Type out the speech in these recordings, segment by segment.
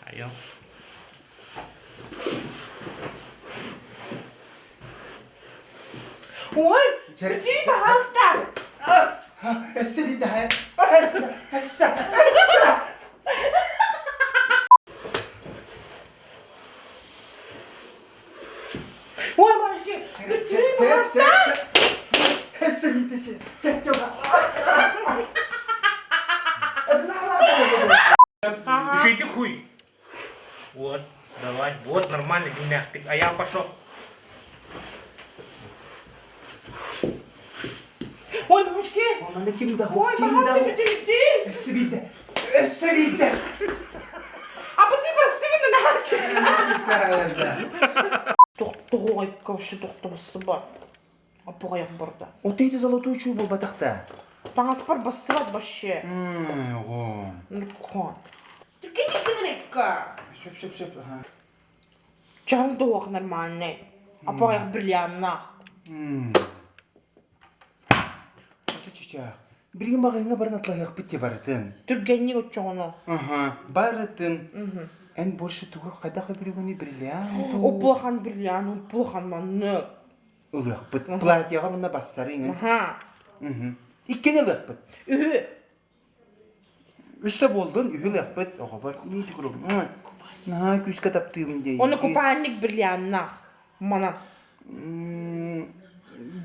Айыл. Ой, иди, пожалуйста. Өссө биирдэ өссө, өссө, өссө. Ой, подожди, иди, пожалуйста. Өссө биирдэ Үчүгэйдик хуй. Вот, давай, вот нормально, дьиҥнээхтик. А я пошел. Ой, бабушки. Аны ким да Ой, ким да пожалуйста, подожди. Өссө биирдэ. Өссө биирдэ. А ты прости на Тохтоҕойко вообще тохтобуссубат. Аппаҕайах барда. Вот эти золотой чуу буолбатах да. Таҥаспар бассыбат вообще. Оҕом. Нуккон. Түргэнник гынырыкка. Сөп сөп сөп. Ага. Чаһын туһуох нормальный. Аппаҕайах бриллианнаах. Ата чычаах. Билигин маҕаһыыҥҥа баран атлаһыахпыт дии барытын. Түргэнник оччоҕуна. Аха, барытын. Эн больше тугу хайдах өбүлүгүнүй бриллиант дуу? Уплахан бриллиант, уплахан маннык. Ылыахпыт. Платьеҕа уонна бассары иҥин. Аха. Иккини ылыахпыт. Үһү. Үстэ буоллун, үһү ылыахпыт. Оҕобор ии чукурум. Наһаа күүскэ таптыыбын дии. Оны купальник бриллианнаах. Манан.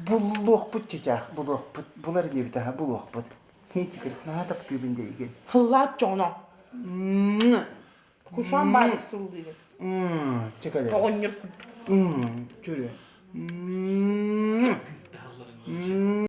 Булуохпут чычаах, булуохпут. Булар инибит аха, булуохпут. Ии чукур, наһаа таптыыбын диигин. Хыллаат чоҕуна. Кушан баайык сыллыыгын. Чекале. Оҕонньор курдук. Чүрү.